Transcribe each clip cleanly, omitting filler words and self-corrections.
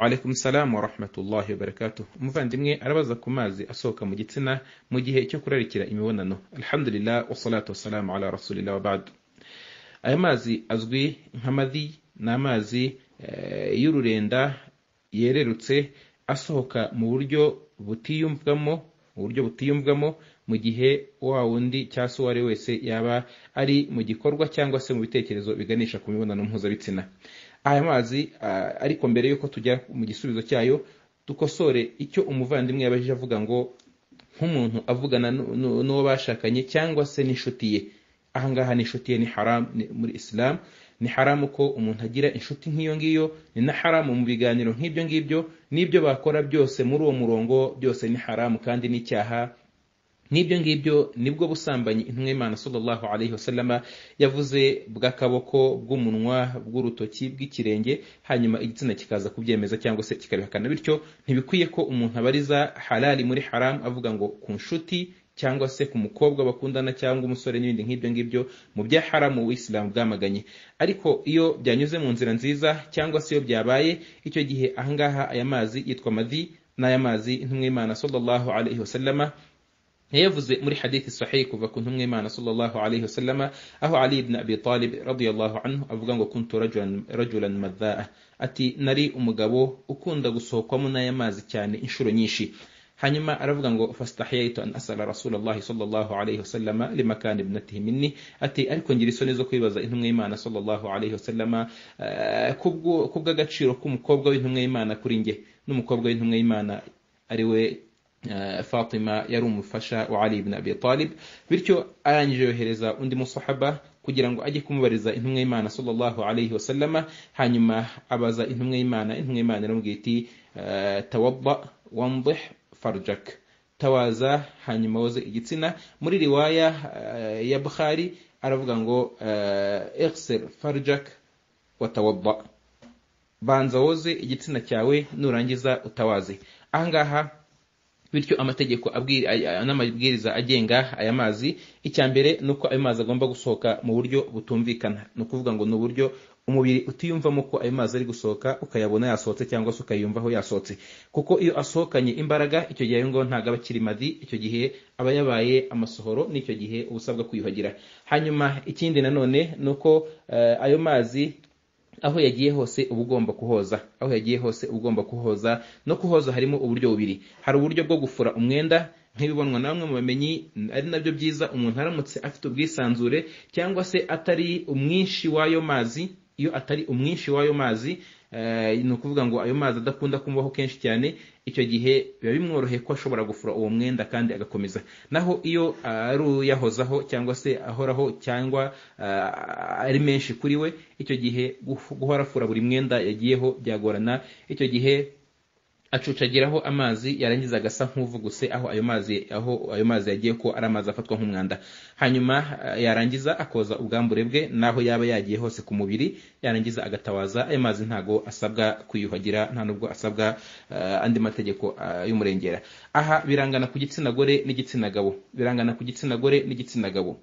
Alaikum salam wa rahmatullahi wa barakatuh. Umuvandimwe arabaza ku mazi asohoka mu gitsina mu gihe cyo kurarikira imibonano. Alhamdulillah wassalatu wassalamu ala rasulillah wa ba'd. Aya mazi azwi nk'amadhi, ni amazi y'ururenda yererutse asohoka mu buryo butiyumvwamo, mu gihe wa wundi cyangwa se uwo ari wese yaba ari mu gikorwa cyangwa se mu bitekerezo biganisha ku mibonano mpuzabitsina. Aya mazi, ariko mbere yuko tujya mu gisubizo cyayo, dukosore icyo umuvandimwe yabajije avuga ngo nk'umuntu avugana n'uwo bashakanye cyangwa se n'inshuti ye. Aha ngaha n'inshuti ye ni haram muri Islam, ni haramu ko umuntu agira inshuti nk'iyo ngiyo, ni na haramu mu biganiro nk'ibyo ngibyo, n'ibyo bakora byose muri uwo murongo byose ni haramu kandi n'icyaha. N'ibyo ngibyo nibwo busambanyi intumwa y'Imana sallallahu alayhi wasallama yavuze bw'akaboko, bw'umunwa, bw'urutoki, bw'ikirenge, hanyuma igitsina kikaza kubyemeza cyangwa se kikabihakana. Bityo ntibikwiye ko umuntu abariza halali muri haram avuga ngo ku nshuti cyangwa se ku mukobwa bakundana cyangwa umusore n'ibindi nk'ibyo ngibyo mu bya haramu Ubuisilamu bwamaganye. Ariko iyo byanyuze mu nzira nziza cyangwa se iyo byabaye, icyo gihe ahangaha aya mazi yitwa madhi, n'aya mazi intumwa y'Imana sallallahu alayhi wasallama yavuze muri hadithi sahih kuva ku ntumwa y'Imana sallallahu alayhi wasallama, aho Ali ibn Abi Talib radiyallahu anhu avuga ngo kuntu rajulan madhaa, ati nari umugabo ukunda gusohokwamo n'aya mazi cyane inshuro nyinshi. Hanyuma aravuga ngo fastahiyaitu an asala Rasulullah sallallahu alayhi wasallama limakan ibnatihi minni, ati ariko ngira isoni zo kwibaza intumwa y'Imana sallallahu alayhi wasallama kubw'agaciro k'umukobwa w'intumwa y'Imana kuri nge, n'umukobwa w'intumwa y'Imana ari we Fatima yari umufasha wa Ali ibn Abi Talib. Bityo arangije yohereza undi musahaba kugira ngo ajye kumubariza intumwa y'Imana sallallahu alayhi wasallama. Hanyuma abaza intumwa y'Imana, intumwa y'Imana iramubwira iti tawadda wandih farjak, tawaza hanyuma woze igitsina. Muri riwaya ya Bukhari aravuga ngo ighsil farjak wa tawadda, banza woze igitsina cyawe nurangiza utawaze. Ahangaha bityo amategeko n'amabwiriza agenga aya mazi, icya mbere nuko ayo mazi agomba gusohoka mu buryo butumvikana, ni ukuvuga ngo ni uburyo umubiri utiyumvamo ko ayo mazi ari gusohoka, ukayabona yasohotse cyangwa se ukayumvaho yasohotse. Kuko iyo asohokanye imbaraga, icyo gihe ngo ntago aba akiri madhi, icyo gihe aba yabaye amasohoro, n'icyo gihe uba usabwa kwiyuhagira. Hanyuma ikindi nanone nuko ayo mazi aho yagiye hose uba ugomba kuhoza, aho yagiye hose uba ugomba kuhoza. No kuhoza harimo uburyo bubiri, hari uburyo bwo gufura umwenda nk'ibibonwa na bamwe mu bamenyi, ari nabyo byiza umuntu aramutse afite ubwisanzure cyangwa se atari umwinshi w'ayo mazi. Iyo atari umwinshi w'ayo mazi, ni ukuvuga ngo ayo mazi adakunda kumubaho kenshi cyane, icyo gihe biba bimworoheye ko ashobora gufura uwo mwenda kandi agakomeza. Naho iyo ari uyahozaho cyangwa se ahoraho cyangwa ari menshi kuri we, icyo gihe guhora afura buri mwenda yagiyeho byagorana. Icyo gihe acucagiraho amazi yarangiza agasa nk'uvuguse aho ayo mazi yagiye, ko ari amazi afatwa nk'umwanda. Hanyuma yarangiza akoza ubwambure bwe naho yaba yagiye hose ku mubiri, yarangiza agatawaza. Ayo mazi ntago asabwa kwiyuhagira, nta nubwo asabwa andi mategeko y'umurengera. Aha birangana ku gitsina gore n'igitsina gabo, birangana ku gitsina gore n'igitsina gabo.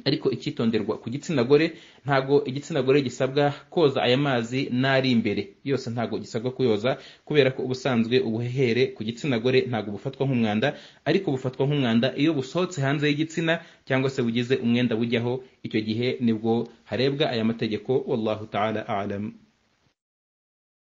Ariko icyitonderwa ku gitsina gore, ntago igitsina gore gisabwa koza aya mazi n'ari imbere yose, ntago gisabwa kuyoza, kubera ko ubusanzwe ubuhehere ku gitsina gore ntago bufatwa nk'umwanda, ariko bufatwa nk'umwanda iyo busohotse hanze y'igitsina cyangwa se bugize umwenda bujyaho, icyo gihe nibwo harebwa aya mategeko. Wallahu ta'ala a'lam.